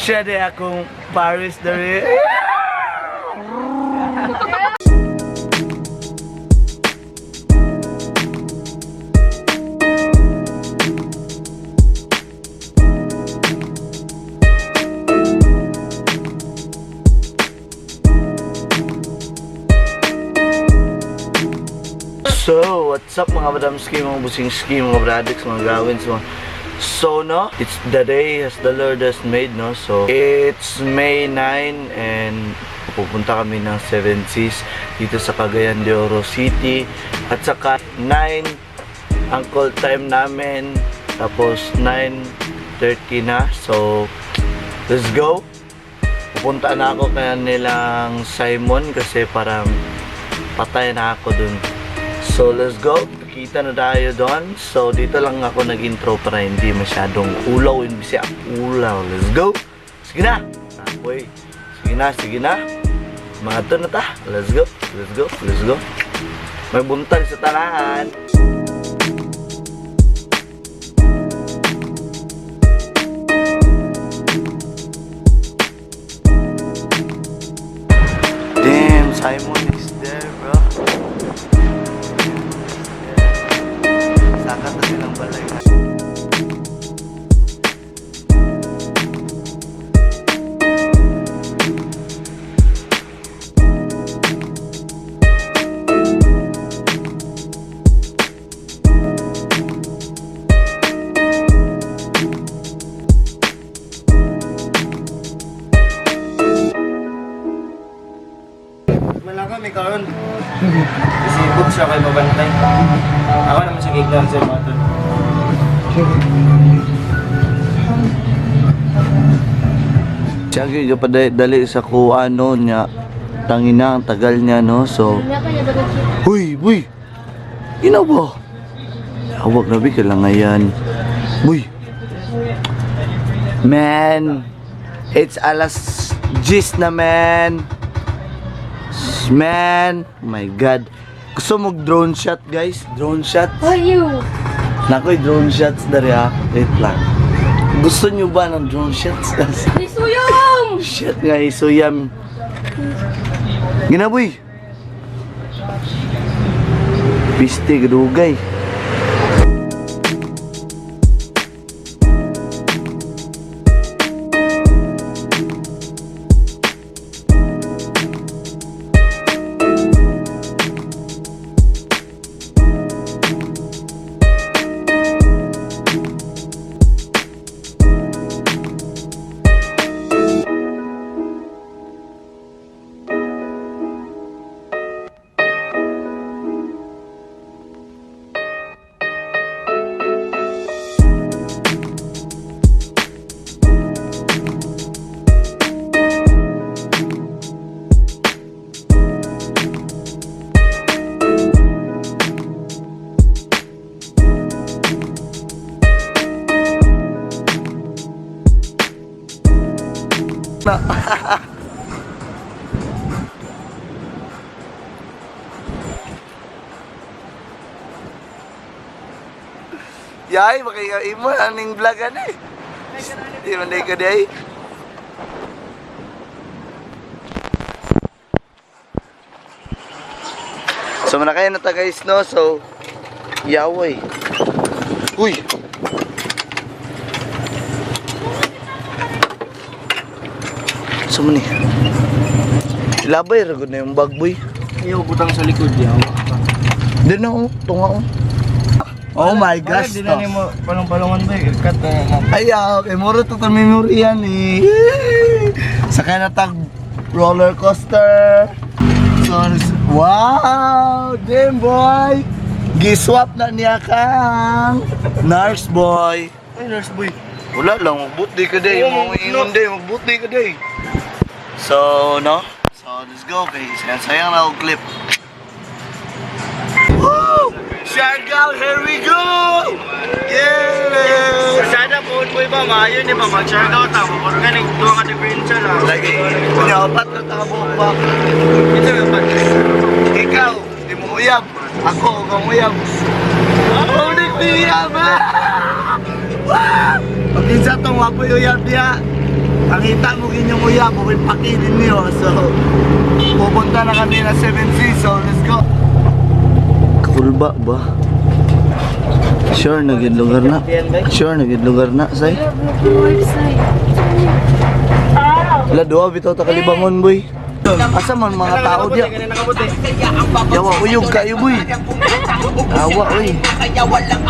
Siya di akong Paris diri. So, what's up mga madamski, mga busingski, mga bradix, mga gawins, mga... So, no, it's the day as the Lord has made, no? So, it's May 9 and pupunta kami ng 7 Seas dito sa Cagayan de Oro City. At saka 9 ang call time namin. Tapos 9:30 na. So, let's go. Pupunta na ako kaya nilang Simon kasi parang patay na ako dun. So, let's go. Kita na tayo doon. So, dito lang ako nag-intro para hindi masyadong ulaw. Hindi siya ulaw. Let's go. Sige na. Ako'y. Sige na, sige na. Mga to na ta. Let's go. Let's go. Let's go. May buntag sa tanahan. Damn, Simon is there, bro. Saka na silang balay. Malaka may karon. Isipot siya kay babantay. Ako naman siya gignan sa matod. Siya gyud pa dali sa kuha no niya. Tangina ang tagal niya no. So, huy, huy. Ina ba? Awag na bi kalangayan. Huy. Man, it's alas 10 na man. Man, oh my God. Gusto mo drone shot, guys? Drone shot? For you. Nakoy drone shots dari ha. Wait lang. Gusto nyo ba ng drone shots? Isuyom! Shit nga, isuyam. Ginaboy. Piste, gadugay. Na. Yay, makaya imo aning vlog ani. Di man day ka day. So manakay na ta guys no. So yaway. Uy. So man ni. Labay ra gud na yung bag boy. Iyo butang sa likod yaw. Di na oh, tunga oh. Oh my gosh. Di na nimo palong-palongan ba cut na na. Ay, okay. Muro to ta memory yan eh. Sakay na tag roller coaster. So, wow! Damn boy! Giswap na niya kang nurse boy. Ay nurse boy. Wala lang, magbuti ka day. Oo, Mga ingon day, magbuti ka day. So, no? So, let's go. Okay, sayang na ako clip. Woo! Siargao, here we go! Yeah! Sana po boy ba maayo ni ba mag-check out ta mo organic duha ka diferensya lang. Lagi, kunya, apat na tabo pa. Ito yung pa. Ikaw, di mo uyab. Ako, ikaw uyab. Ako, di ko uyab. Ah! Pag kinsa tong wapoy uyab diya. Ang Pangita mo inyong uyab, okay pakinin niyo. So, pupunta na kami na 7C. So, let's go. Kulba ba? Sure, naging lugar na. Sure, naging lugar na, say. Wala, duwa, bitaw ta kalibangon, boy. Asa man mga tao diya? Yawa, uyog kayo, boy. Awa, uy.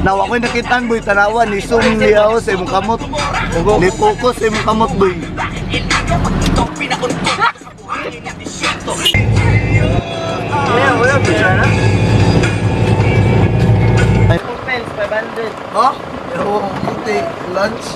Nawa ko'y nakitaan, boy. Tanawa, ni zoom niya ako sa imong kamot. Ni focus sa imong kamot, boy. Wala, picture na. Ay. Pens, 500. Ha? Yawa, puti. Lunch.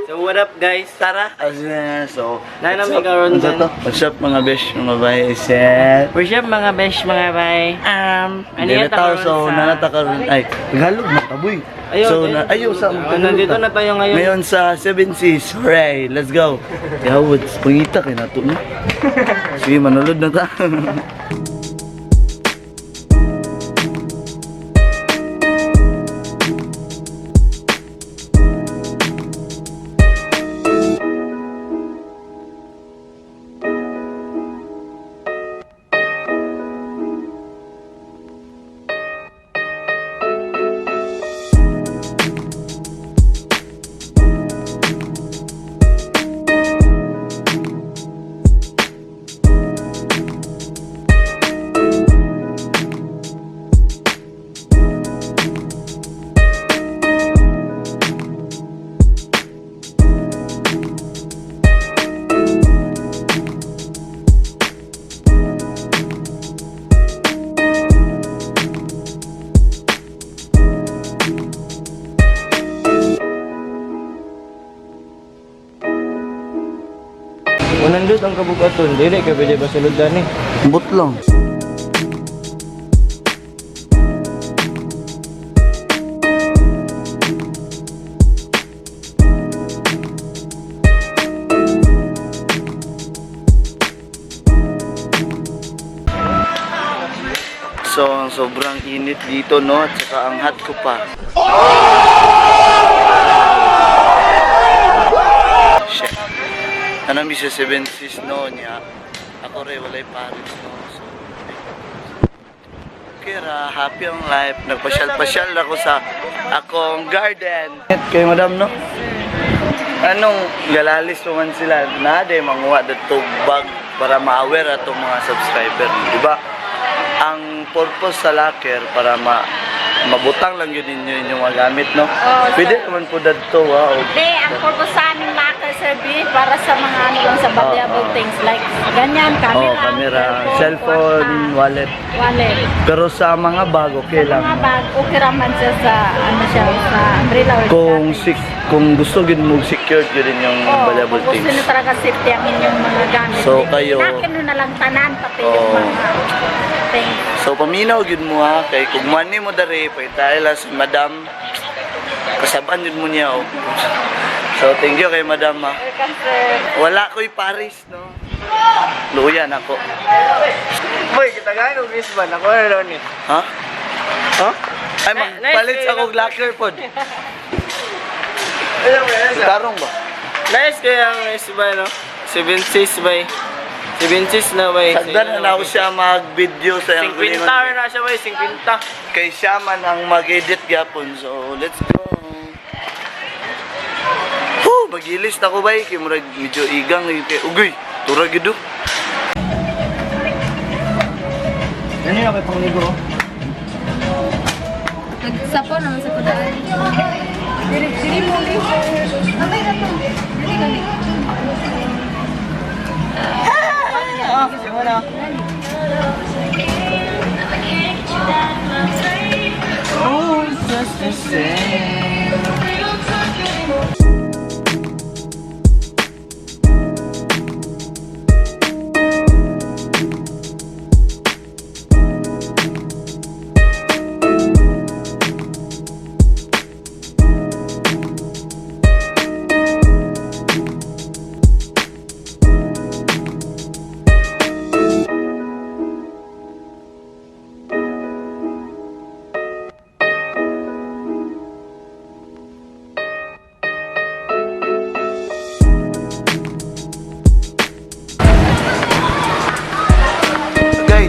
So what up, guys? Tara. So, Nana what's may up? karon What's up dyan. to? What's up, mga besh, mga bay, set. What's up, mga besh, mga bay? Ano Dili yata tao, karon so nanata karon ay Tagalog na taboy. Ayun, So ayun. na ayo sa Oh, nandito na tayo ngayon. Ngayon sa 7 Seas. Hooray, let's go. Yawod, pangita kay nato no. Sige, manulod na ta. Unandot ang kabugaton, dili ka pwede ba sulod ni? Ambot lang. So, ang sobrang init dito, no? At saka ang hot ko pa. Shit. Anong sa 7 Seas, no? Niya. Ako rin, walay Paris, no? So, okay ra, happy ang life. Nagpasyal-pasyal ako sa akong garden. Kay madam, no? Anong galalis pa man sila? Nade, manguha dito bag para ma-aware atong mga subscriber, di ba? Ang purpose sa locker para mabutang lang yun ninyo inyong mga gamit, no? Oo, Pwede sir. naman po dadto, wow. Hindi, ang purpose sa aming locker, sir, B, para sa mga ano lang sa valuable things like ganyan, camera, Oh, camera, cellphone, kwarta, wallet. wallet. Pero sa mga bag, okay Sa lang. mga bag, okay raman siya sa, ano siya, sa umbrella or Kung jacket. kung gusto gid mo secured yun yung Oo, valuable kung gusto things. nyo talaga safety ang inyong mga gamit. So, kayo- Akin na lang tanan, pati yung Oo. mga things. So paminaw gyud mo ha kay kung money mo diri pagtayo lang si madam kasabaan yun mo niya oh. So thank you kay madam ha. Welcome, sir. Wala ko'y Paris no. Luyan ako. Boy, kita gano wristband ako na daw ni. Ha? Ha? Ay magpalit sa akong locker pod. Ano ba yan? Tarong ba? Nice kaya ang wristband, no? 76 bay. 76 na bay. Sagdan na ako siya mag-video sa iyang 50 na siya bay, 50. Kay siya man ang mag-edit gyapon. So let's go. Huh, magilis na ko bay kay murag medyo igang kay ugoy. Tura gid oh. Ano yung pangligo? Nagsapo naman sa kudaan. Diri, diri mo. Abay na to. Diri kami. Ah, kasi mo na. Oh, it's just the same.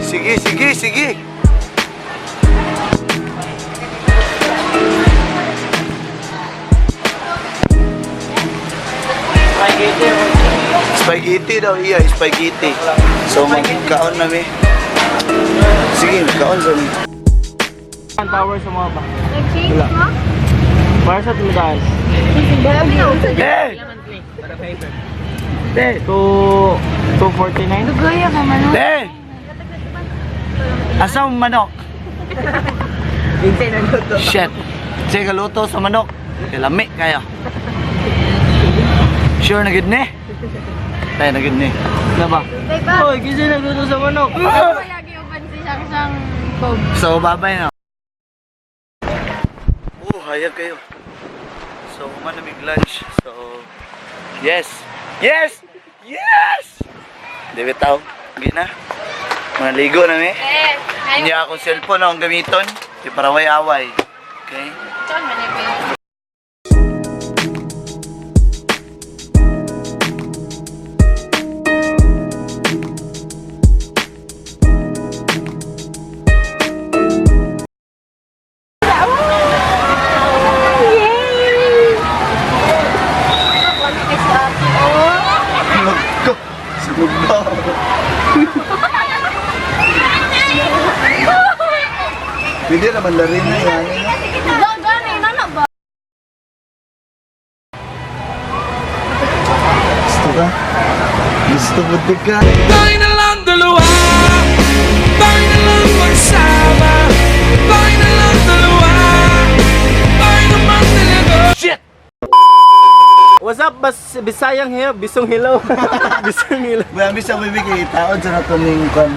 Sige, sige, sige. Spaghetti daw iya, spaghetti. So magkaon na mi. Sige, magkaon sa mi. Ang tower sa mga ba? Nag-change mo? Para sa tumidahan. Eh! Te, 249. Dugaya ka man. Eh! Asa ang manok? Shit. Sige, luto sa manok. Kay lami kayo. Sure na gid ni? Tayo na gid ni. Na ba? Kay ba? Hoy, kasi nagluto sa manok. Lagi uban si Sang Sang Bob. So, babay na. Oh, hayag kayo. So, human na lunch. So, yes! Yes! Yes! Di bitaw. Sige na. Mga ligo na mi. Eh, Hindi akong cellphone akong gamiton. Di para way away. Okay? Saan man yung Nagko! Sunog na. Hindi naman larin na yan. Gani, nana ba? Gusto ka? Gusto mo di ka? Tayo na lang dalawa. Tayo na lang magsama. Tayo na lang dalawa. Tayo naman talaga. Shit! What's up, bas Bisayang here, Bisong hello. Bisong hello. Marami sa bibig taon sa natuming kwan.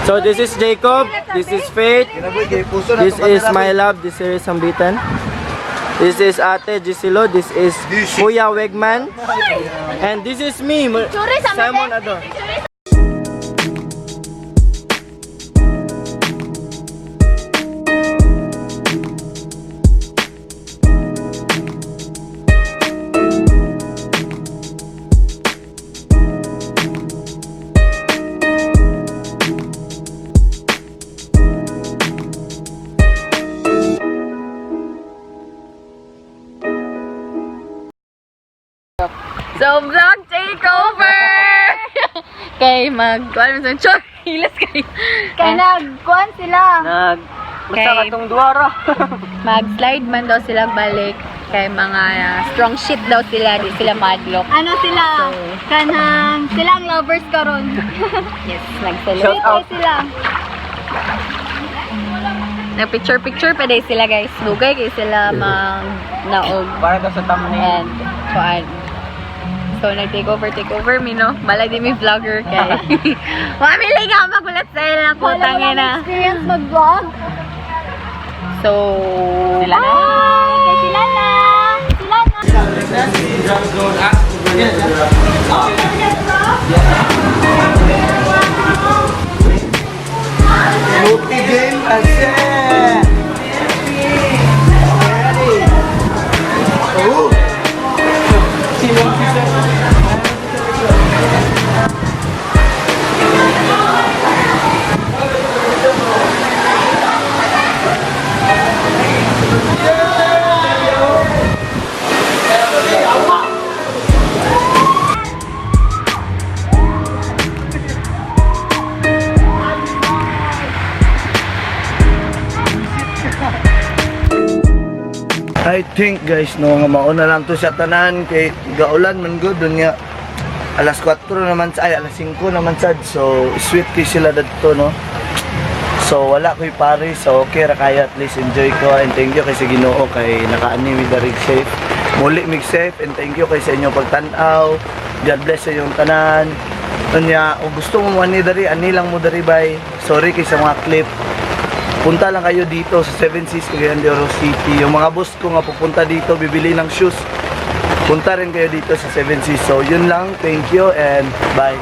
So this is Jacob, this is Faith, Kinaboy kay puso na this itong is kamera, my love, this is Sambitan. This is Ate Gisilo, this is This is- Kuya Wegman. And this is me, Tsuri sa Simon Ador. So, vlog takeover! Kay mag, kuan sa chor, hilas kay. Kay nag, kuan sila. Nag basta Kay- katong duwara. Mag-slide man daw sila balik. Kay mga strong shit daw sila, di sila madlock. Ano sila? Kanang sila ang lovers karon. Yes, nag-celebrate. Shout out. Sila. Nag-picture-picture pa day sila guys. Lugay kay sila mag naog Para ka sa thumbnail. and kuan. So, nag-take over, take over mi, no? Malay di mi vlogger kay. Mamili ka, magulat sa ila po, Wala tangina. experience mag-vlog. So, sila na. Bye! Kay sila na! Sila na! Multi game kasi. Ready. Oh. I think guys no nga mauna lang to sa tanan kay gaulan man gud dun nga alas 4 naman sa ay alas 5 naman sad, so sweet kay sila dadto no. So wala ko'y pare, so okay ra kayo, at least enjoy ko and thank you kay sa Ginoo kay nakaani mi dari safe. Muli mig safe and thank you kay sa inyong pagtan-aw. God bless sa inyong tanan. Unya, kung gusto mo ani dari, ani lang mo dari bay. Sorry kay sa mga clip. Punta lang kayo dito sa Seven Seas Cagayan de Oro City. Yung mga boss ko nga pupunta dito, bibili ng shoes. Punta rin kayo dito sa Seven Seas. So, yun lang. Thank you and bye.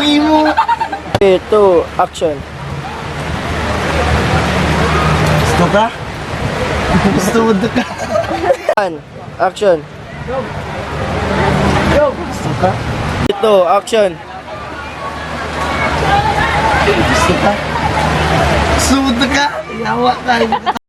imo. 3, 2, action. Gusto ka? Gusto mo ka? 1, action. Gusto ka? 2, action. Gusto ka? Gusto mo ka? Yawa ka.